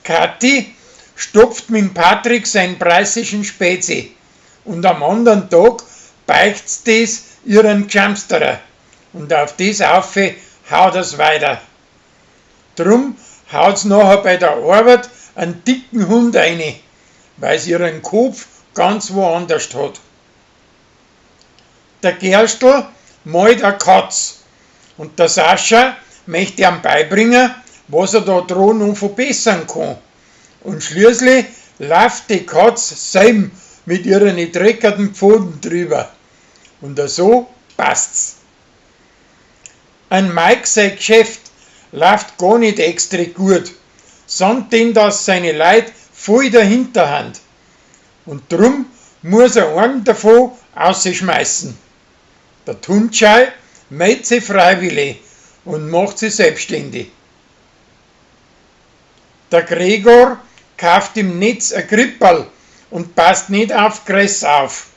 Kathi stopft mit'm Patrick sein preußischen Spezi und am andern Tag beicht's des ihren Gschamsterer und auf des aufe haut er's weiter. Drum haut's nachher bei der Arbeit an dicken Hund eini, weil's ihren Kopf ganz woanderscht hat. Der Gerstl malt a Katz und der Sascha möcht eam beibringen, was er da dro no verbessern kann. Und schließlich lauft die Katz selb mit ihren dreckerten Pfoten drüber. Und so passt's. An Mike sein Geschäft läuft gar nicht extra gut, sondern dass seine Leut voll dahinter hand. Und drum muss er einen davon ausschmeißen. Der Tuncay meldet sich freiwillig und macht sich selbstständig. Der Gregor kauft im Netz a Kripperl und passt nicht auf Größ auf.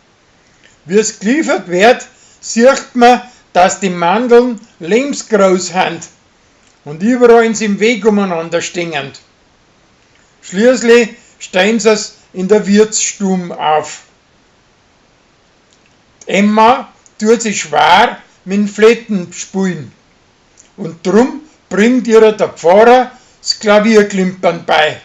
Wie's geliefert wird, sieht man, dass die Mandeln lebensgroß hand und überall ins im Weg umeinander stehend. Schließlich stellen sie's in der Wirtsstube auf. Die Emma tut sich schwer mit'm Flettenspielen und drum bringt ihr der Pfarrer das Klavierklimpern bei.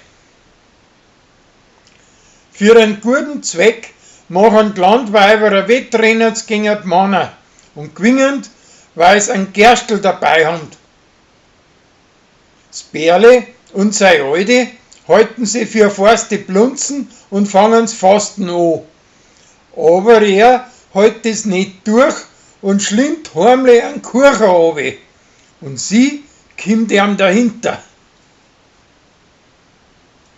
Für einen guten Zweck machen die Landweiber ein Wettrennen gegen die Männer und gewinnen, weil's einen Gerstl dabei haben. Das Bärle und sei Alte halten sie für forste Blunzen und fangen's Fasten an. Aber er hält es nicht durch und schlimmt heimlich einen Kuchen runter. Und sie kommt ihm dahinter.